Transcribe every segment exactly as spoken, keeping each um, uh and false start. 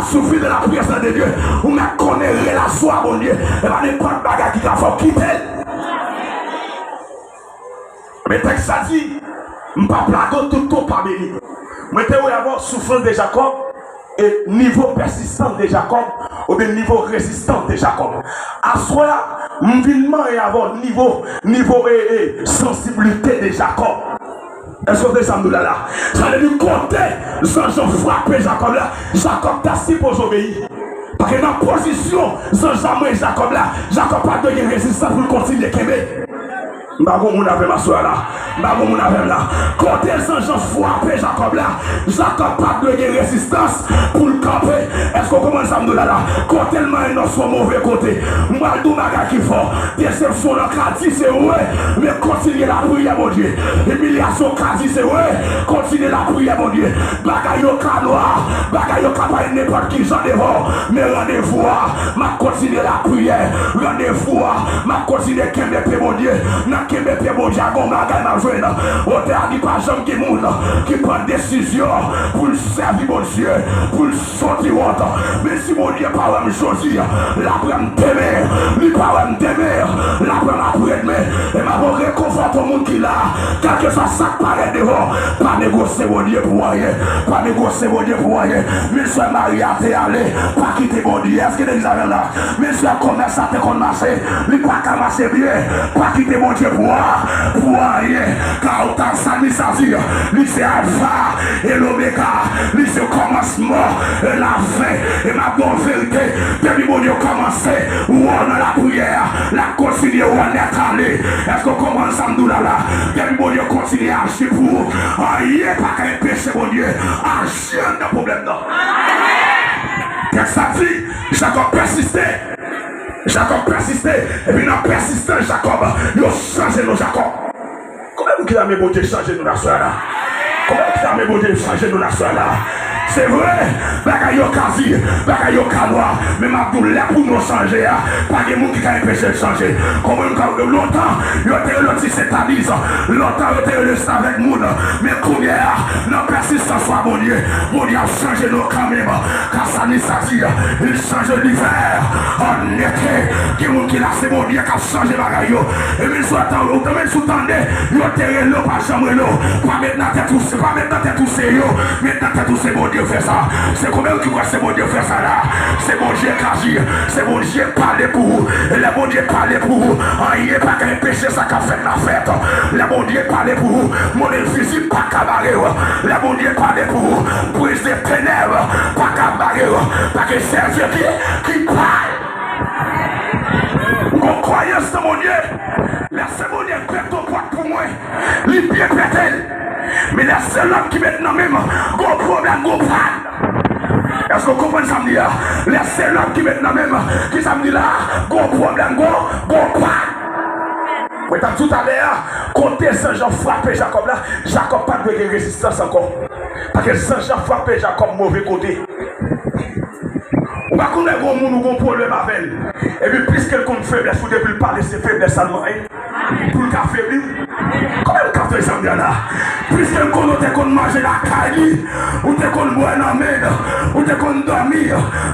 Souffrir dans la présence de Dieu. Ou mèt konnen relasyon a Bondye. E pa nenpòt bagay ki ka fè w kite l. Men tèks la di, m p ap lage w toutan w pa beni. Mwen te wè avè w soufrans de Jakòb e nivo pèsistans de Jakòb, oubyen nivo rezistans de Jakòb. Aswè a, m vin manyen avè w nivo, nivo e, e, sansiblite de Jakòb. Èske w te sa m di w la la? Sa vle di kote zanj lan frape Jakòb la, Jakòb ta sipoze obeyi. Paske nan pozisyon zanj la mwen Jakòb la, Jakòb pa t dwe gen rezistans pou l kontinye kenbe. M pa gon moun avè m aswè a la. M pa gon moun avè m la. Kote zanj lan frape Jakòb la, Jakòb pa t dwe gen rezistans pou l kanpe. Èske w konprann sa m di w la la? Kote l manyen nan sou move kote. M pral di w bagay ki fò. Desepsyon lan ka di se vre, men kontinye lapriyè Bondye. Imilyasyon ka di se vre, kontinye lapriyè Bondye. Bagay yo ka nwa, bagay yo ka parèt nenpòt ki jan devan w, men randevou a, m ap kontinye lapriyè. Randevou a, m ap kontinye kenbe pye Bondye. Nan kenbe pye Bondye a, gon bagay m ap jwenn. Otè a di pa janm gen moun ki pran desizyon pou l sèvi Bondye, pou l soti wont. Men si Bondye pa wè m jodi, l ap wè m demen. Li pa wè m demen, l ap wè m aprèdmen. E m ap rekonfòte yon moun ki la, kèlkeswa sa k parèt devan w, pa negosye Bondye pou anyen. Pa negosye Bondye pou anyen. Men sè Maria te ale, pa kite Bondye. Èske legliz avè m la? Men sè kòmès la te konn mache, li pa ka mache byen. Pa kite Bondye pou a, pou anyen. Ka ou ta sa ni sa di, li se Alfa e Lomega, li se kòmansman e lafen. E m ap di w verite, depi Bondye kòmanse wè w nan lapriyè, l ap kontinye wè w nèt ale. Èske w konprann sa m di w la la? Depi Bondye kontinye aji pou ou, anyen pa ka enpeche Bondye aji anndan pwoblèm nan. Tèks la di, Jakòb pèsiste. Jakòb pèsiste. Epi nan pèsistans Jakòb, yo chanje non Jakòb. Konbyen moun ki ta renmen Bondye chanje non aswè a la? Konbyen moun ki ta renmen Bondye chanje non aswè a la? Se vre, bagay yo ka di, bagay yo ka nwa, men m ap di w, lè pou non chanje a, pa gen moun ki ka enpeche l chanje. Konbyen moun ka, lontan, yo te rele w ti Sentaniz, lontan yo te rele w Stavèk Moun, men kounye a, nan pèsistans ou a Bondye, Bondye ap chanje non kanmenm. Ka sa ni sa di, il change l'hiver en été. Gen moun ki la, se Bondye k ap chanje bagay yo. E men sou atan, ou te men sou tande, yo te rele w, pa janm rele w. Pa met nan tèt ou, se pa met nan tèt ou se yo, met nan tèt ou se Bondye fè sa. Se konbyen ki kwè se Bondye fè sa la? Se Bondye k aji, se Bondye pale pou ou. E lè Bondye pale pou ou, anyen pa ka enpeche sa k ap fèt la fèt. Lè Bondye pale pou ou, move vizyon pa ka bare w. Lè Bondye pale pou ou, prens de tenèb pa ka bare w. Paske se Dye ki, ki pale. Ou gon kwayans nan Bondye. Lè se Bondye k pete yon pòt pou mwen, li byen pete l. Men lè se lòm ki met nan men m, gon pwoblèm, gon pàn. Èske w konprann sa m di a? Lè se lòm ki met nan men m, ki sa m di la? Gon pwoblèm, gon, gon pàn. Mwen t ap di w talè a, kote zanj lan frape Jakòb la, Jakòb pa t dwe gen rezistans ankò. Paske zanj lan frape Jakòb move kote. Ou pa konn lè gon moun ou gon pwoblèm avè l. Epi piske l konn feblès ou, depi l pale se feblès sa l manyen. Pou l ka febli. Konbyen moun k ap tande sa m di a la? Piske l konn ou te konn manje lakay li, ou te konn bwè nan men l, ou te konn dòmi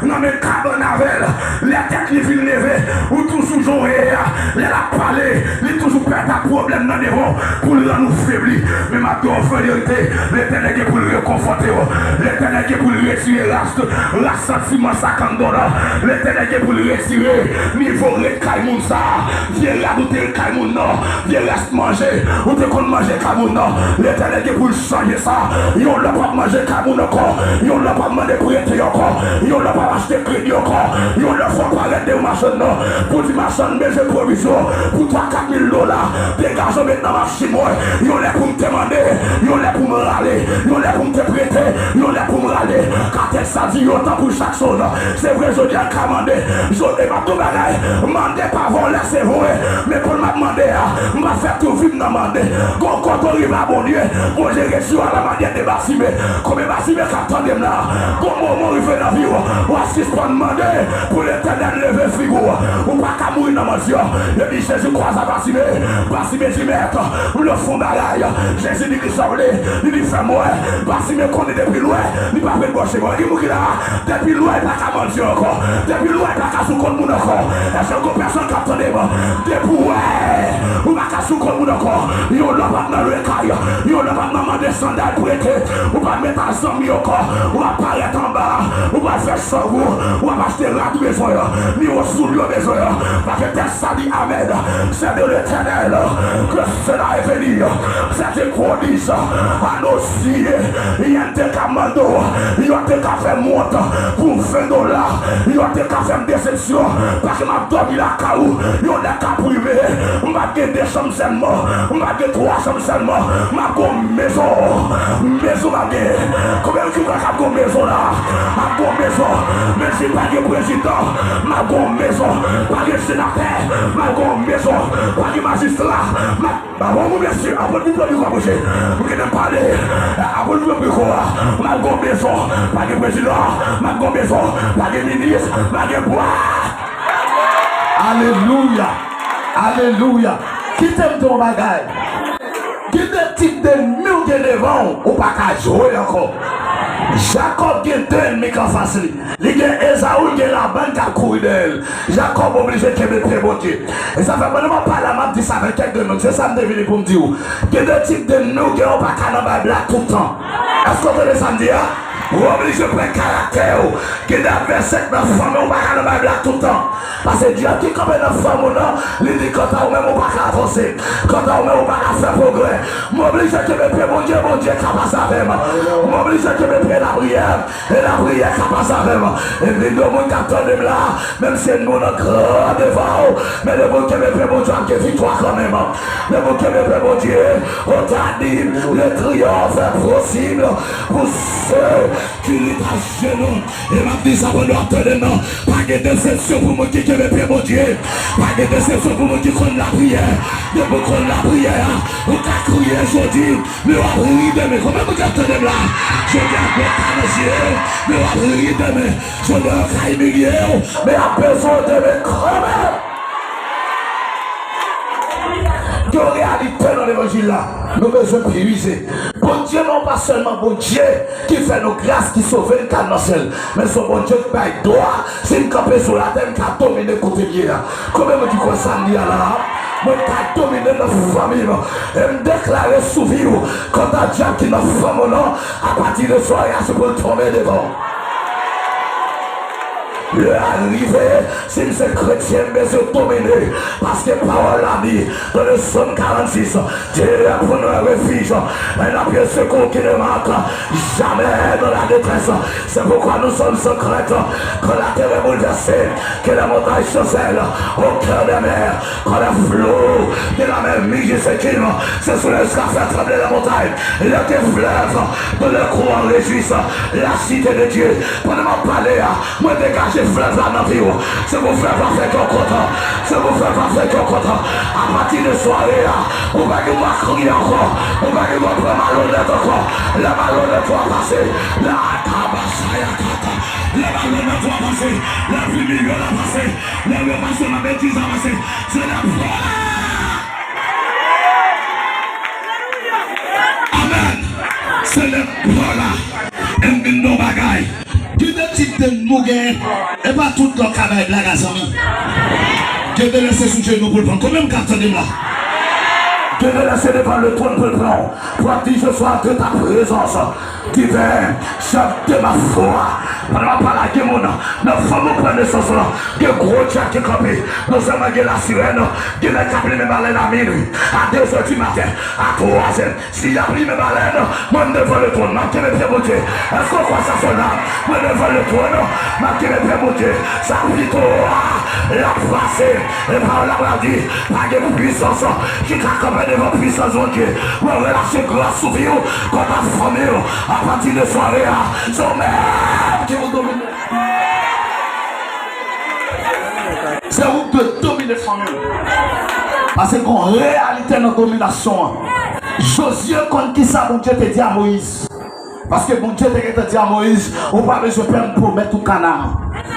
nan men kabann avè l. Lè tèt li fin leve, ou toujou jan w ye a. Lè l ap pale, li toujou pèt ak pwoblèm nan devan w pou l rann ou febli. Men m ap di w an verite, Letènèl gen pou l rekonfòte w. Letènèl gen pou l retire ras, rasantiman sa k anndan w lan. Letènèl gen pou l retire nivo ret kay moun sa a. Vye rad ou te ret kay moun nan. Vye rès manje ou te konn manje kay moun nan. Letènèl gen pou l chanje sa. Yon lè w p ap manje kay moun ankò. Yon lè w p ap mande prete ankò. Yon lè w p ap achte kredi ankò. Yon lè fò w parèt devan machann nan pou di machann bezwen pwovizyon pou twa kat mil dola. Degaje w met nan machin mwen. Yon lè pou m te mande, yon lè pou m rale, yon lè pou m te prete, yon lè pou m rale. Ka tèks sa di yo tankou Jakson. Se vre jodi a l ka mande. Jodi m ap di w bagay, mande pa vòlè se vre. Men pou l m ap mande a, m pa fè tout vi m nan mande. Gon kote w rive a Bondye, Bondye retire w à la manière de Batimé. Konbyen Batimé k ap tande m la? Gon Moman rive nan vi w, w a sispann mande pou Letènèl leve figi w. Ou pa ka mouri nan mandi. Yo di Jezi kwaze a Batime. Batime di, Mèt, m lè fon bagay. Jezi di, kisa w vle? Li di, fè m wè. Batime konnen depi lwen li pa vle bò cheve. Gen moun ki la, depi lwen li pa ka mandi ankò. Depi lwen li pa ka sou kont moun ankò. Èske gon pèsonn k ap tande m? Depi w wè ou pa ka sou kont moun ankò, yon lè w ap nan lwe kay, yon lè w ap nan mande sandal prete, ou pa met a zanmi ankò, w ap parèt anba, ou pa fè sòk ou, w ap achte rad ou bezwen an, nivo soulye w bezwen an, paske tèks sa di, amèn, c'est de l'Éternel que cela est venu, c'est des prodiges à nos yeux. Yè te ka mande w, yo te ka fè m wont pou ven dola, yo te ka fè m desepsyon, paske m ap dòmi lakay ou, yon lè k ap rive, m p ap gen de chanm sèlman, m p ap gen twa chanm sèlman, m ap gen yon mezon, mezon m ap gen. Konbyen moun ki kwè k ap gen yon mezon la? M ap gen yon mezon, menm si pa gen prezidan, m ap gen yon mezon, pa gen senatè, m ap gen yon mezon, pa gen majistra, m ap Ba bon, bon, mesye, apot Vito Biko aproche. Pou gentan pale. Apot Vito Biko a. M ap gon bezwen. Pa gen prezidan. M ap gon bezwen. Pa gen minis. Pa gen bwa. Alelouya. Alelouya. Kite m di w yon bagay. Gen de tip de mi w gen devan w, ou pa ka jwe ankò. Jakòb gen de ènmi k anfas li. Li gen Ezaou, li gen Laban k ap kouri dèyè l. Jakòb oblije kenbe pye Bondye. E sa fè, pandan m ap pale a, m ap di sa avèk kèk de moun. Se sa m te vini pou m di w. Gen de tip de mi w gen, ou pa ka nan bay blag tout tan. Èske w tande sa m di a? Ou oblije pran karaktè w. Gen de advèsè k nan fanmi w, ou pa ka nan bay blag tout tan. Paske dyab ki kanpe nan fanmi w nan, li di, kanta ou menm, ou pa ka avanse. Kanta ou menm, ou pa ka fè pwogrè. M oblije kenbe pye Bondye, Bondye ka pase avè m. M oblije kenbe pye lapriyè. E lapriyè ka pase avè m. E gen de moun k ap tande m la, menm si ènmi w nan gran devan w, men depi w kenbe pye Bondye, w ap gen viktwa kanmenm. Depi w kenbe pye Bondye, ou ta di, le triomphe est possible pour ceux qui luttent à genoux. E m ap di sa pandan w ap tande m nan, pa gen desepsyon pou moun ki kenbe pye Bondye. Pa gen desepsyon pou moun ki konn lapriyè. Depi w konn lapriyè a, ou ka kriye jodi. Men w ap ri demen. Konbyen moun k ap tande m la? Jodi a, dlo ka nan zye, men w ap ri demen. Jodi a, yo ka imilye w, men y ap bezwen w demen kanmenm. Gen yon reyalite nan levanjil la, nou bezwen puize. Bondye nou pa sèlman Bondye ki fè nou gras, ki sove n, k al nan syèl, men se yon Bondye ki bay dwa, si n kanpe sou latè, n ka domine kote n ye a. Konbyen moun ki kwè sa m di a la a? Mwen ka domine nan fanmi m. E m deklare sou vi w, kanta dyab ki nan fanmi w nan, apati de sware a, se pou l tonbe devan w. Lè a rive, si m se kretyen, m bezwen domine. Paske pawòl la di, nan Sòm karannsis, Dieu est pour nous un refuge, un appui, un secours qui ne manque jamais dans la détresse. C'est pourquoi nous sommes sans crainte quand la terre est bouleversée, que les montagnes chancellent au cœur des mers, quand les flots de la mer mugissent et écument, c'est cela qui fait trembler les montagnes, et que les fleuves de leur courant réjouissent la cité de Dieu. Pandan m ap pale a, mwen degaje flèv la nan vi w. Se pou flèv la fè kè w kontan. Se pou flèv la fè kè w kontan. Apati de sware a, ou pa gen dwa kriye ankò. Ou pa gen dwa pran malonèt ankò. Lè malonèt ou a pase, lè akabasayakata, lè malonèt ou a pase, lè pimilye la pase, lè yo pase nan betiz la pase, se lè pwa. Amèn. Se lè pwa la. E m vin di w yon bagay. Gen de tip de nou gen, e pa tout lè w ka bay blag a zanmi. Gen de lè se sou jenou pou l pran. Konbyen m ka tande m la? Gen de lè se devan le trône pou l pran. Pou ap di, je sois de ta présence divine, chante ma foi. Pandan m ap pale a, gen moun nan fanm ou pran nesans lan, gen gwo djak ki kanpe. Non sèlman gen lasirèn, gen nèg k ap limen balèn a minwi, a de zè di maten, a twa zè. Si y ap limen balèn, mwen m devan le twòn, m ap kenbe pye Bondye. Èske w kwè sa, sòlda? Mwen devan le twòn, m ap kenbe pye Bondye. Sa pito a, l ap pase. E pawòl la pral di, pa gen pwisans ki ka kanpe devan pwisans Bondye. Mwen relache gras sou vi w, kòm nan fanmi w, apati de sware a, se w menm ki pou domine. Se ou k dwe domine fanmi w. Paske gen yon reyalite nan dominasyon an. Jozye konn kisa Bondye te di a Moyiz. Paske Bondye te gentan di a Moyiz, ou pa bezwen pè, m pwomèt ou Kanaan.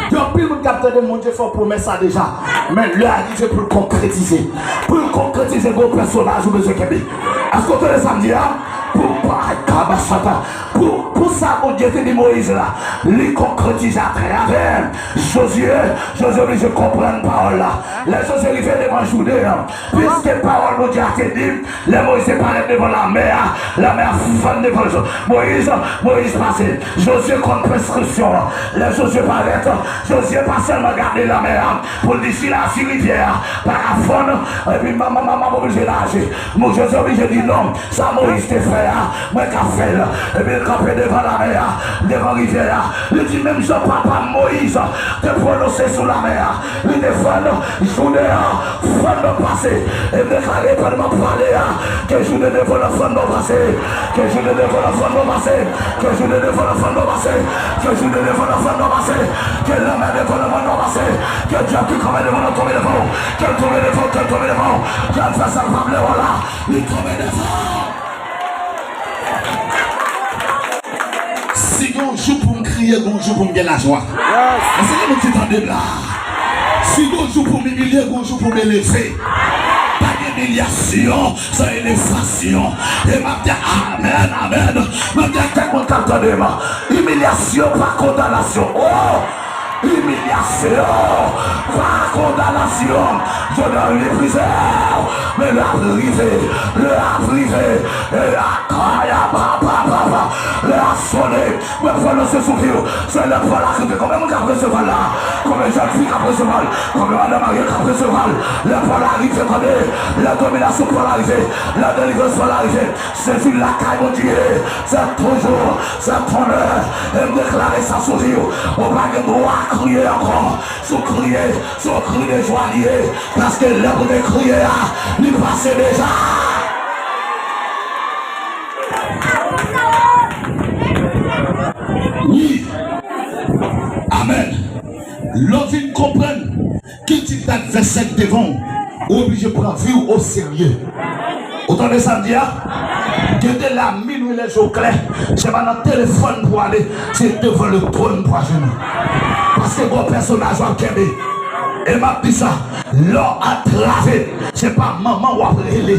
Gen anpil moun k ap tande m, Bondye fè w pwomès sa deja. Men lè a rive pou l konkretize. Pou l konkretize, gen yon pèsonaj ou bezwen kenbe. Èske w tande sa m di a? Pou pa kabasata. Pou, pou sa Bondye te di Moyiz la, li konkretize atravè Jozye. Jozye oblije konprann pawòl la. Lè Jozye rive devan Jouden an, piske pawòl Bondye a te di, lè Moyiz te parèt devan lamè a, lamè a fann devan l. Moyiz, Moyiz pase. Jozye konn preskripsyon an. Lè Jozye parèt, Jozye pa sèlman gade lamè a pou l di si la, si rivyè a pa ka fann, epi m, m, m, m ap oblije naje. Mo-, Jozye oblije di non. Sa Moyiz te fè a, mwen ka fè l. Epi l kanpe devan lamè a, devan rivyè a. Li di, menm jan papa m Moyiz te pwononse sou lamè a, li te fann, Jouden an fann nan pase. E m deklare pandan m ap pale a, ke Jouden devan nan fann nan pase. Ke Jouden devan nan fann nan pase. Ke Jouden devan nan fann nan pase. Ke Jouden devan nan fann nan pase. Ke lanmè devan nan fann nan pase. Ke dyab ki kanpe devan nan tonbe devan w. Ke l tonbe devan w, ke l tonbe devan w. Ke l fè sa l pa vle wè w la. Li tonbe devan. Si gen yon jou pou m kriye, gen yon jou pou m gen lajwa. Èske gen moun ki tande m la? Si gen yon jou pou m imilye, gen yon jou pou m eleve. Pa gen imilyasyon san elevasyon. E m ap di amèn, amèn. M ap di ak kèk moun k ap tande m, imilyasyon pa kondanasyon. Oh! Imilyasyon pa kondanasyon. Jodi a, li meprize w, men lè a ap rive, lè a ap rive. E la kaya pa, pa, pa, pa. Lè a sonnen, mwen pwononse sou vi w. Se lè pa w la rive. Konbyen moun k ap resevwa l la? Konbyen jèn fi k ap resevwa l? Konbyen madanm marye k ap resevwa l? Lè pa w la rive, tande. Lè dominasyon pa w la rive. Lè delivrans pa w la rive. Sezi lakay Bondye, se toujou, se tonnè. E m deklare sa sou vi w. Ou pa gen dwa kriye ankò. Si w kriye, se yon kri de jwa li ye. Paske lè pou te kriye a, li pase deja. Wi. Amèn. Lè w vin konprann ki tip d advèsè k devan w, ou oblije pran vi w oserye. Ou tande sa m di a? Gen de lè a minwi lè je w klè, se pa nan telefòn pou w ale, se devan le trône pou w ajenou. Paske gen yon pèsonaj w ap kenbe. E m ap di sa, lè w antrave, se pa manman w ap rele,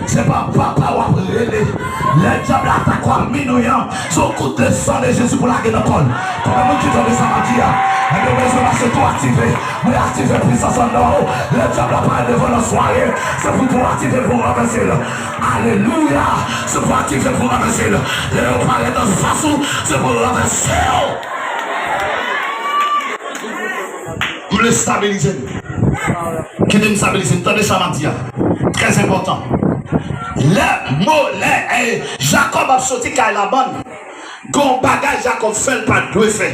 se pa papa w ap rele. Lè dyab la atake w a minwi an, se yon kout de san de Jezi pou lage nan kò l. Konbyen moun ki tande sa m ap di a? Ebyen, ou bezwen pase tou aktive. Mwen aktive pwisans anndan w. Lè dyab la parèt devan nan sware, se pou tou aktive pou ranvèse l. Alelouya! Se pou aktive pou ranvèse l. Lè yo parèt anfas ou, se pou ranvèse yo. M vle stabilize n. Kite m stabilize n. Tande sa m ap di a. Trè enpòtan. Lè mo, lè, eh, Jakòb ap soti kay Laban, gen yon bagay Jakòb fè l pa t dwe fè.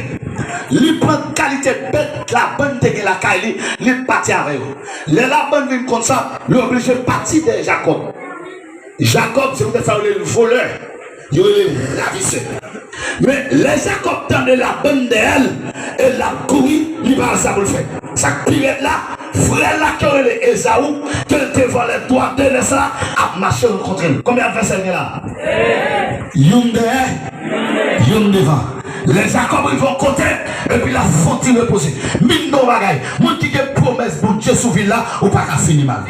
Li pran kalite bèt Laban te gen lakay li, li pati avè yo. Lè Laban vin konn sa, li oblije pati dèyè Jakòb. Jakòb, se poutèt sa yo rele l volè. Yo rele l ravisè. Men, lè Jakòb tande Laban dèyè l, e l ap kouri, li pa wè sa pou l fè. Sa k pi rèd la, frè l la ke yo rele Ezaou, ke l te vòlè dwa de nès la, ap mache rankontre l. Konbyen advèsè l gen la? Youn dèyè, youn devan. Lè Jakòb rive yon kote, epi l ap fè yon ti repoze. Men m di w yon bagay, moun ki gen pwomès Bondye sou vi l la, ou pa ka fini mal.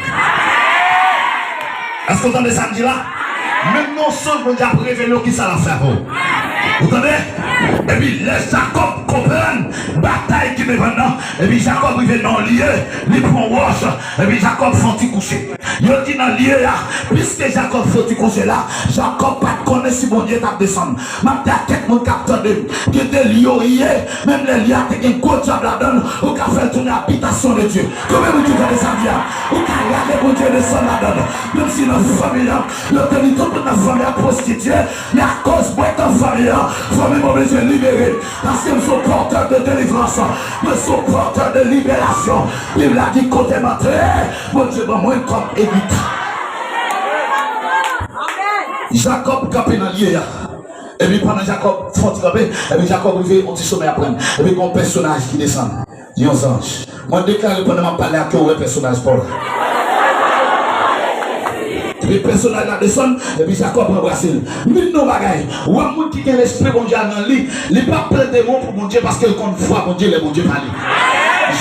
Èske w tande sa m di la? Menm nan yon sonj, Bondye ap revele w kisa l ap fè avè w. Ou tande? Epi lè Jakòb konprann batay ki devan l nan, epi Jakòb rive nan yon lye, li pran yon wòch, epi Jakòb fè yon ti kouche. Yo di nan lye a, piske Jakòb fè yon ti kouche la, Jakòb pa t konnen si Bondye t ap desann. M ap di ak kèk moun k ap tande m, gen de lye w ye, menm lè lye a te gen gwo dyab ladan l, ou ka fè l tounen abitasyon de Dye. Konbyen moun ki tande sa m di a? Ou ka rale Bondye desann ladan l. Menm si nan fanmi an, yo te di tout moun nan fanmi an pwostitye, men akoz mwen nan fanmi an, fanmi m oblije libere. Paske m se yon pòtè de delivrans, mwen se yon pòtè de liberasyon. Bib la di kote m antre, Bondye ban mwen kòm eritye. Jakòb kanpe nan lye a. Epi pandan Jakòb fè yon ti kanpe, epi Jakòb rive yon ti somè apre l. Epi gen yon pèsonaj ki desann. Yon zanj. Mwen deklare pandan m ap pale ak yo, ou wè pèsonaj pa w la. Epi pèsonaj la desann, epi Jakòb ranbrase l. M vin di w yon bagay. Ou wè moun ki gen lespri Bondye a nan li, li p ap plede mo pou Bondye paske l konn vwa Bondye lè Bondye pale.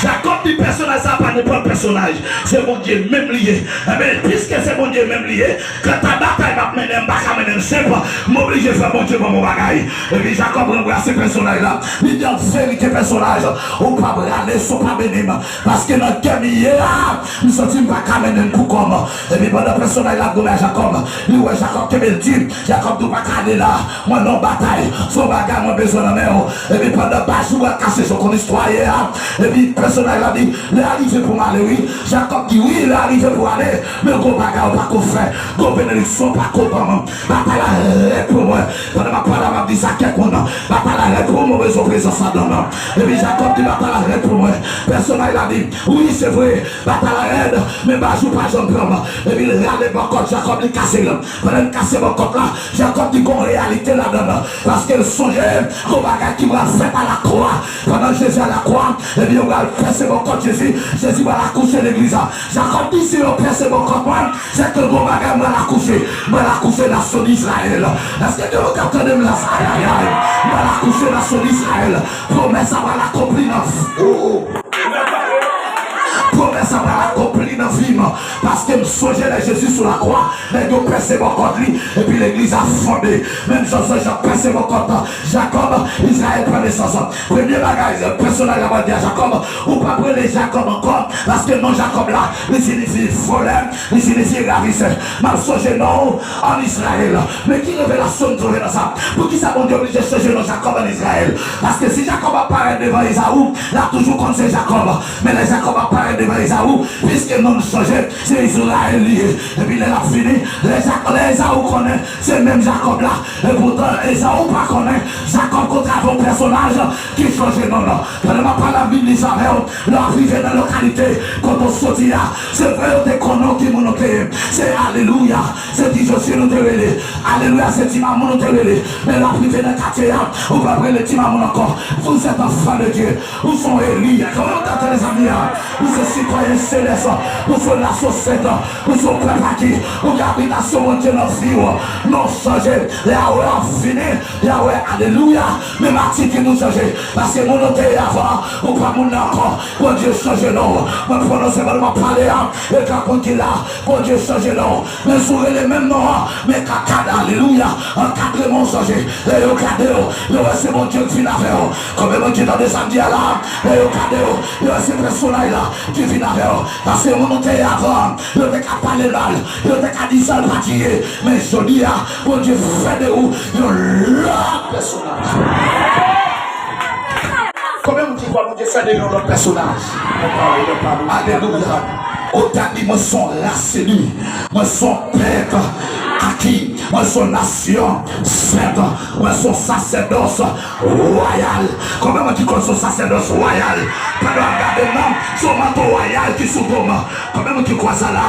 Jakòb di pèsonaj sa a pa nenpòt pèsonaj. Se Bondye menm li ye. Enben, piske se Bondye menm li ye, kanta batay m ap mennen, m pa ka mennen l senp, m oblije fè Bondye ban m yon bagay. Epi Jakòb ranbrase pèsonaj la. Li di an verite pèsonaj, ou p ap rale si w pa beni m. Paske nan kè m ye a, m santi m pa ka mennen l pou kò m. Epi pandan pèsonaj la ap goumen a Jakòb, li wè Jakòb kenbe l di, Jakòb di, ou pa ka ale la, mwen nan yon batay, se yon bagay mwen bezwen nan men w. Epi pandan Bajou pral kache, se w konn istwa ye a. Epi pèsonaj la di, lè a rive pou m ale wi. Jakòb di, wi, lè a rive pou w ale, men gwo bagay ou pako fè, gwo benediksyon ou pako ban m. Batay la rèd pou mwen. Pandan m ap pale a, m ap di sa kèk moun nan. Batay la rèd pou mwen, bezwen prezans ladan l. Epi Jakòb di, batay la rèd pou mwen. Pèsonaj la di, wi, se vre, batay la rèd, men Bajou pa janm pran m. Epi l rale bòkòt Jakòb, li kase l. Pandan l kase bòkòt la, Jakòb di, gon reyalite ladan l. Paske l sonje gon bagay ki pral fèt alakwa. Pandan Jezi alakwa, epi yo pral pèse bòkòt Jezi, Jezi pral akouche legliz la. Jakòb di, si yo pèse bòkòt mwen, sèke gon bagay mwen akouche. Mwen akouche nasyon Izrayèl. Èske gen moun k ap tande m la? Ayayay. Mwen akouche nasyon Izrayèl. Pwomès sa pral akonpli nan vi. Pwomès sa pral akonpli nan vi m. Paske m sonje lè Jezi sou lakwa, nèg yo pèse bòkòt li, epi legliz la fonde. Menm jan Jan pèse bòkòt Jakòb, Izrayèl pran nesans. Premye bagay, pèsonaj la pral di a Jakòb, ou p ap rele Jakòb ankò, paske non Jakòb la, li siyifi vòlè, li siyifi ravisè. M ap sonje non w an Izrayèl. Men ki revelasyon m twouve nan sa? Poukisa Bondye oblije chanje non Jakòb an Izrayèl? Paske si Jakòb ap parèt devan Ezaou, l ap toujou konn se Jakòb. Men lè Jakòb ap parèt devan Ezaou, piske non l chanje, se Izrayèl li ye. Epi lè l ap vini, lè Jak-, lè Ezaou konnen se menm Jakòb la. Epoutan, Ezaou pa konnen Jakòb kontre avè yon pèsonaj ki chanje non l. Pandan m ap pale, m ap vin di sa avè w. Lè w ap rive nan lokalite kote w soti a, se vre yo te konnen w ki moun ou te ye. Se alelouya, se ti Josye nou te rele. Alelouya, se ti Mamou nou te rele. Men lè w ap rive nan katye a, ou p ap rele ti Mamou ankò. Vous êtes enfants de Dieu. Ou se yon eli. Kòman w ta tande sa m di a? Ou se sitwayen selès. Ou se yon nasyon sent. Ou se yon pèp aki. Ou gen abitasyon Bondye nan vi w. Non w chanje. Yahweh ap vini. Yahweh, alelouya. Menm atitid ou chanje. Paske moun ou te ye avan, ou pa moun nan ankò. Bondye chanje non w. Mwen pwononse pandan m ap pale a. E ka moun ki la, Bondye chanje non w. Men si w rele menm non an, men kakad, alelouya, ankadreman w chanje. Lè yo gade w, yo wè se Bondye k vin avè w. Konbyen moun ki tande sa m di a la? Lè yo gade w, yo wè se pèsonaj la ki vin avè w. Paske moun ou te ye avan, yo te ka pale mal, yo te ka di sa l pa t ye. Men jodi a, Bondye fè de ou yon lòt pèsonaj. Konbyen moun ki kwè Bondye fè de yon lòt pèsonaj? Alelouya. Ou ta di, mwen se yon ras eli. Mwen se yon pèp aki. Mwen se yon nasyon sent. Mwen se yon sasèdòs wayal. Konbyen moun ki kwè se yon sasèdòs wayal? Pandan w ap gade m nan, se yon manto wayal ki sou do m. Konbyen moun ki kwè sa la?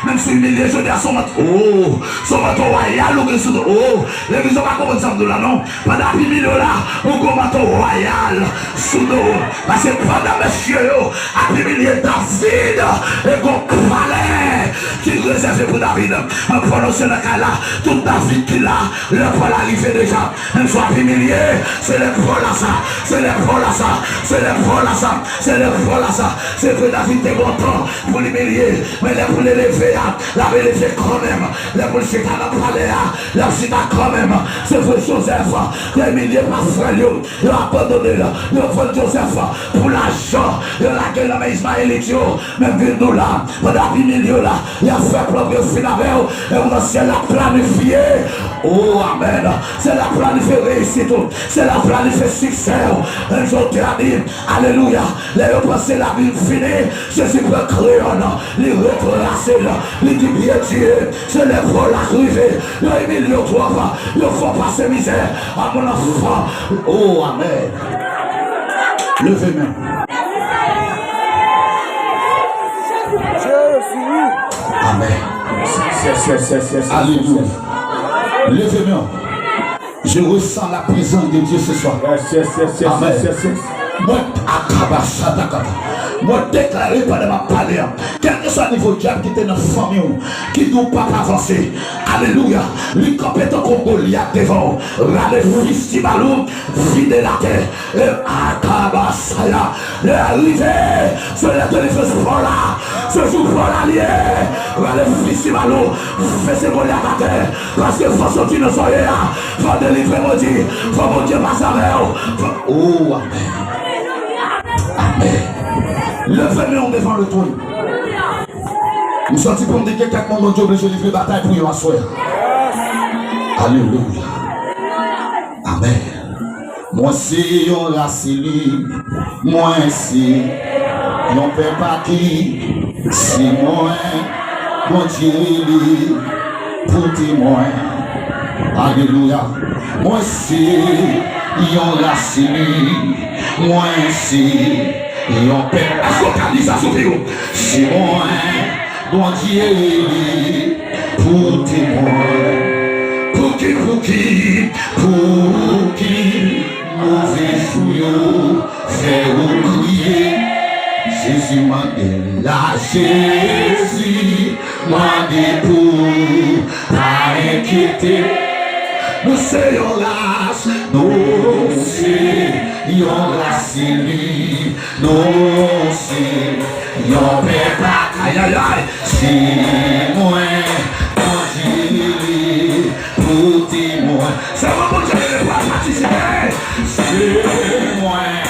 Menm si w imilye jodi a, se yon manto, oh, se yon manto wayal ou gen sou do. Oh, legliz yo pa konprann sa m di w la non. Pandan y ap imilye w la, ou gen yon manto wayal sou do w. Paske pandan mesye yo ap imilye David, e gen yon palè ki rezève pou David. Mwen pwononse nan kay la, tout David ki la, lè pa w la rive deja. Menm si w ap imilye, se lè pa w la sa, se lè pa w la sa, se lè pa w la sa, se lè pa w la sa. Se vre David te gen yon tan pou l imilye, men lè pou l eleve a, l ap eleve kanmenm. Lè pou l chita nan palè a, l ap chita kanmenm. Se vre Jozèf te imilye pa frè l yo, yo abandone l, yo vann Jozèf pou lajan, yo lage l nan men Izmayelit yo. Men vin nou la, pandan y ap imilye w la, y ap fè plan pou yo fin avè w, e ou nan syèl la planifye. Oh, amèn. Syèl la planifye reyisit ou. Syèl la planifye siksè w. Menm jan w te a di, alelouya, lè yo panse lavi m fini, Jezi pran kreyòn, li retrase l, li di, Bondye, se lè pa w la k rive. Yo imilye w twòp, yo fè w pase mizè. A mon enfant. Oh, amèn. Leve men. Jezi. Amèn. Yes, yes, yes, yes, yes, yes, yes. Alelouya. Leve men. Je ressens la présence de Dieu ce soir. Yes, yes, yes, yes, amèn, yes, yes, yes. Mwen, akaba, satakata. Mwen deklare pandan m ap pale a, kèlkeswa nivo dyab ki te nan fanmi w, ki di w p ap avanse, alelouya, li kanpe tankou Golyat devan w, rale fistibal ou, vide l atè, e akabasaya, lè a rive, se lè delivrans pa w la, se jou pa w la li ye, rale fistibal ou, fese Golyat atè, paske fò soti nan sa w ye a, fò delivre modi, fò Bondye pase avè w, fò, o, amèn. Amèn. Leve men w devan le twòn. M santi pou m di gen kèk moun Bondye oblije livre batay pou yo aswè a. Alelouya. Amèn. Mwen se yon ras eli. Mwen se yon pèp aki. Se mwen Bondye eli pou temwen. Alelouya. Mwen se yon ras eli. Mwen se yon pèp. Fokalize sou vi w. Se mwen Bondye eli pou temwen. Pouki, pouki, pouki move jou yo fè ou kriye? Jezi mande la, Jezi mande pou pa enkyete. Nou se yon ras, nou se yon ras eli. Nou se yon pèp ak, ayayay, se mwen Bondye rele pou temwen. Se mwen Bondye rele pou al patisipe. Se mwen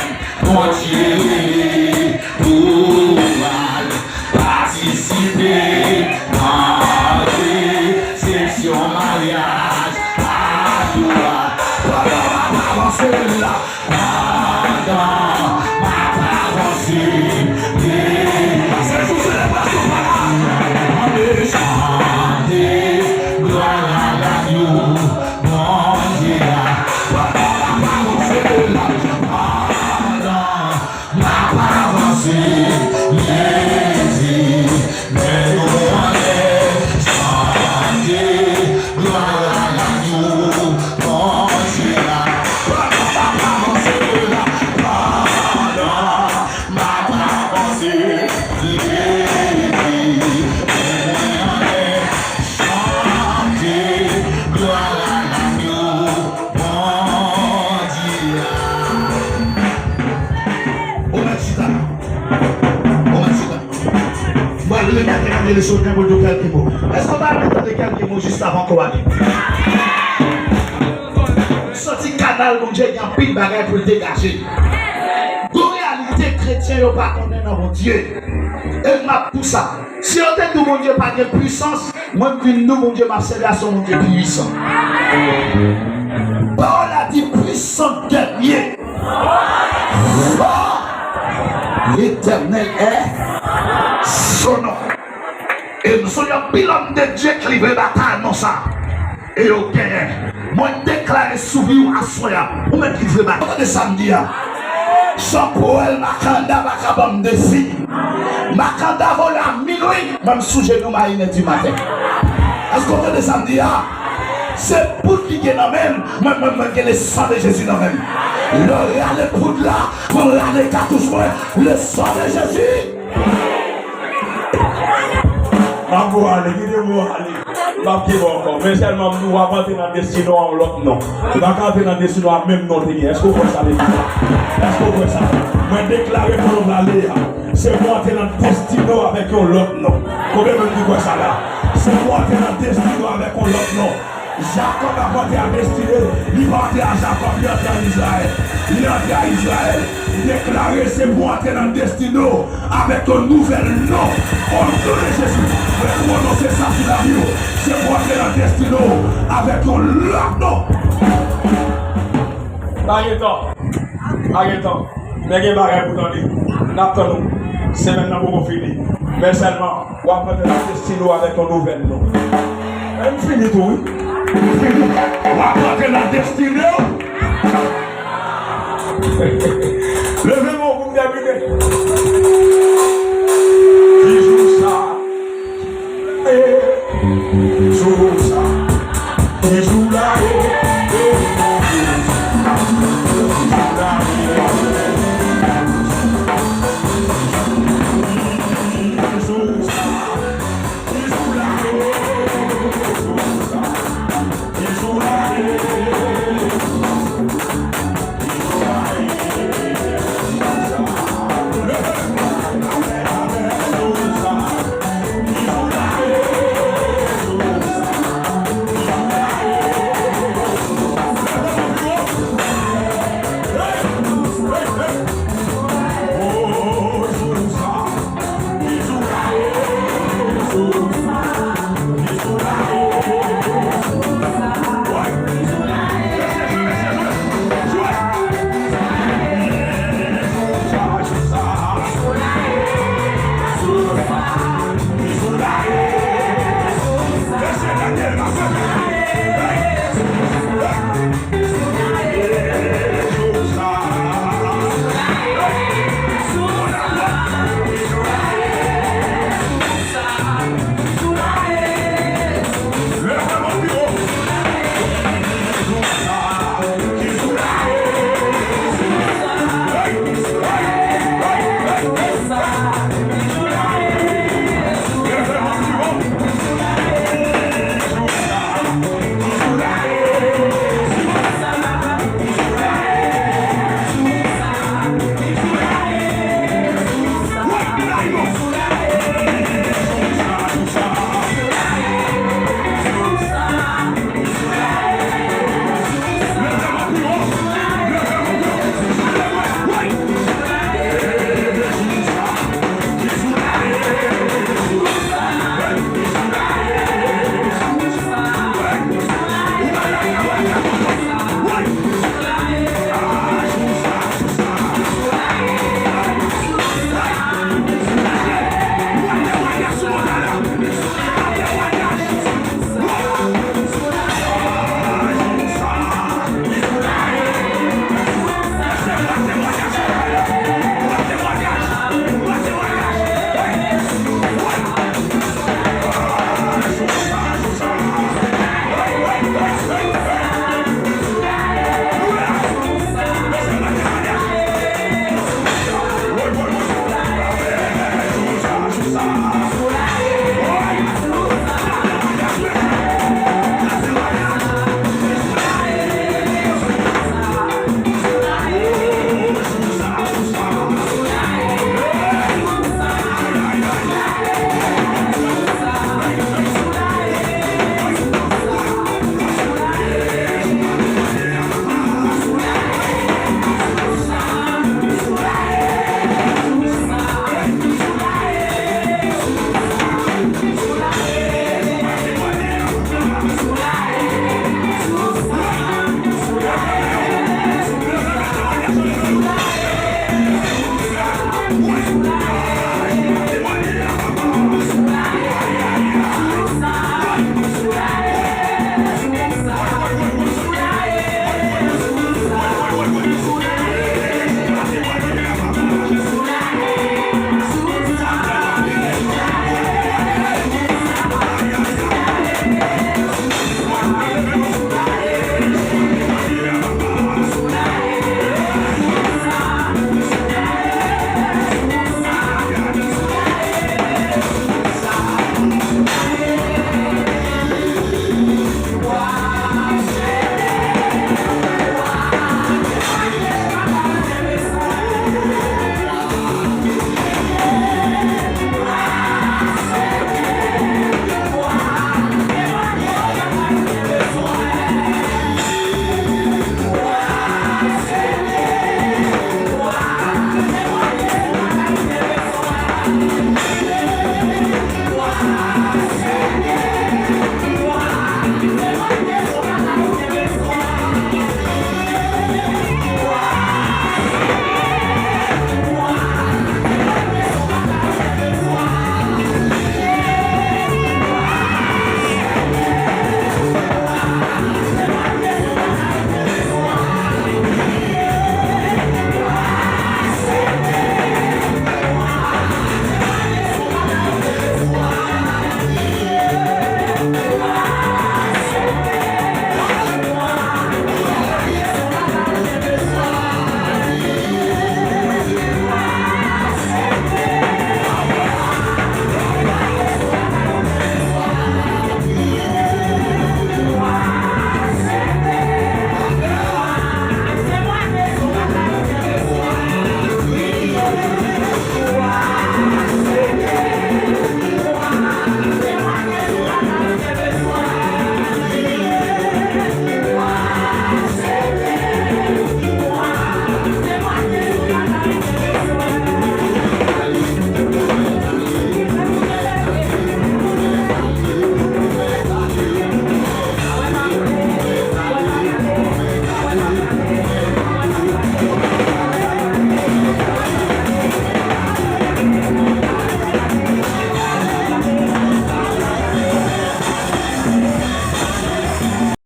Bondye rele pou al patisipe nan resepsyon maryaj a Joua. Pandan m ap avanse la, pandan m ap avanse, pase sou selebrasyon pa la. Mande chante glwa a Bondye a. Pandan m ap avanse la, pandan m ap avanse, Jezi, men nou anlè, chante glwa a Bondye a. Pandan m ap avanse la, pandan m ap avanse, Jezi, men nou anlè, chante glwa a Bondye a. Ou mèt chita. Ou mèt chita. M pral remèt Evanjelis Rodney pou l di w kèlke mo. Èske w ta renmen tande kèlke mo jis avan ke w ale? M santi kanal Bondye gen anpil bagay pou l degaje. Gon reyalite kretyen yo pa konnen nan Bondye. E m ap di w sa. Si yo te di w Bondye pa gen pwisans, mwen m vin di w Bondye m ap sèvi a se yon Bondye pwisan. Pawòl la di pwisan dènye. Fò, Letènèl è son non. E m sonje anpil òm de Dye ki livre batay non sa. E yo genyen. Mwen deklare sou vi w aswè a, ou mèt livre batay. Tande sa m di a. Jean Paul Makanda pa ka ban m defi. Makanda vole a minwi, mwen m sou jenou m a inè di maten. Èske w tande sa m di a? Se poud ki gen nan men m, mwen, mwen, mwen gen le san de Jezi nan men m. Lè w rale poud la, pou m rale katouch mwen, le san de Jezi. M ap voye ale, kite m voye ale. M ap kenbe ankò. Men sèlman m di w, w ap antre nan destine w a yon lòt non. Ou pa ka antre nan destine w a menm non w te gen. Èske w kwè sa depi sa? Èske w kwè sa? Mwen deklare kote w prale a. Se pou w antre nan destine w avèk yon lòt non. Konbyen moun ki kwè sa la? Se pou w antre nan destine w avèk yon lòt non. Jakòb ap antre a destine l, li pa antre a Jakòb, li antre a Izrayèl. Li antre a Izrayèl, li deklare se pou antre nan destine w avèk yon nouvèl non. O non de Jezi, mwen pwononse sa sou lavi w. Se pou antre nan destine w avèk yon lòt non. Pa gen tan. Pa gen tan. Men gen bagay pou tande. N ap tann ou. Semèn nan poko fini. Men sèlman, w ap antre nan destine w avèk yon nouvèl non. E m fini tou, wi. M fini. W ap antre nan destine w. Leve men w pou m tèmine.